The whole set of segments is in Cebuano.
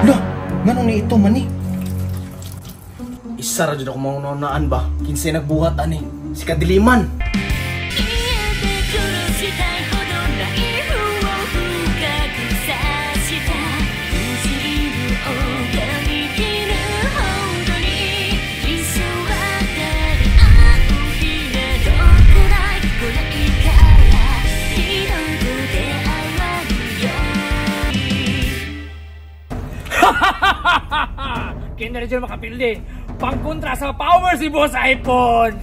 Lah, nganong ni ito man ni? Isa ra jud ako maununaan ba? Kinsay nagbuhat ani? Si Kadiliman. Kaya na makapildi. Pangkontra sa power si Boss iPhone.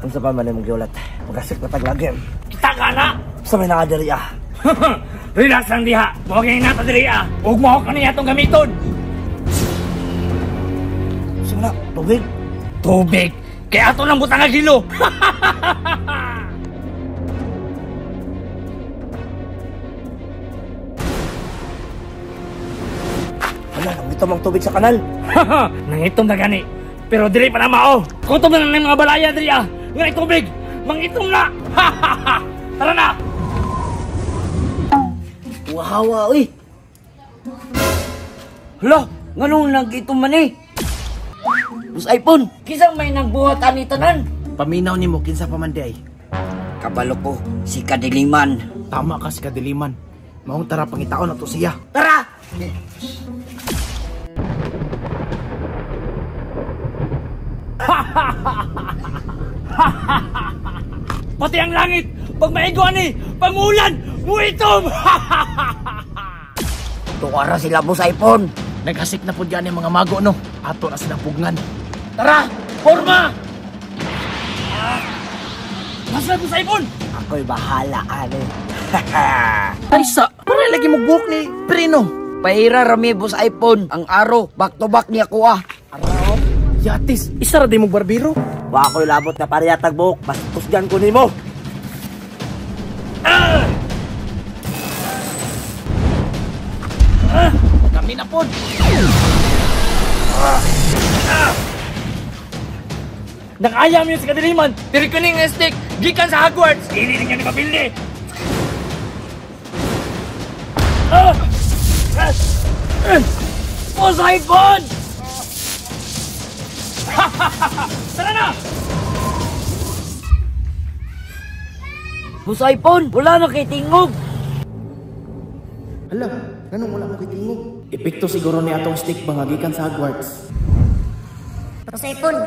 Unsa pa man imong giulat? Magasik na taglagim. Kita ka na. Sa may nakadiri ah. Relax lang diha. Mo kay nata diri ah. Ug mo kani atong gamiton. Sa na tubig. Tubig. Kay ato nang butang gilo. Wala, nangitom ang tubig sa kanal. Nangitom na gani. Pero diri pa na mao. Kutob na lang mga balaya diri ah. Nga tubig, mangitom na. Tara na. Wahawa oy. Hala, nganong nagitom man eh? Boss iPhone, kinsa may nagbuhat ani tanan? Paminaw nimo kinsa pa man di ay. Kabalo ko si Kadiliman. Tama ka si Kadiliman. Maong tara pangitaon nato siya. Tara. Pati ang langit, pag maigo ani, pangulan, muitom. Tuwara sila Boss iPhone. Naghasik na pud gani mga mago no. Ato na silang pugnan. Tara, porma. Basta Boss iPhone. Ako'y bahala ani. Ay sa, pare lagi mo buhok ni Prino. Pahira rami Boss iPhone. Ang aro, back to back niya ko ah. Araw? Yatis, isa ra di mo barbero. Wa ako'y labot na pariyatag buhok. Bastusgan ko nimo. Kami na pod. Nakayam yun sa Kadiliman. Diri ko ning stick gikan sa Hogwarts. Dili niya ni mapildi. Boss iPhone! Tara na! Boss iPhone, wala na kay tingog. Hala, nganong wala mo kay tingog? Epekto siguro ni atong stick ba nga gikan sa Hogwarts. Boss iPhone.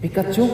Pikachu?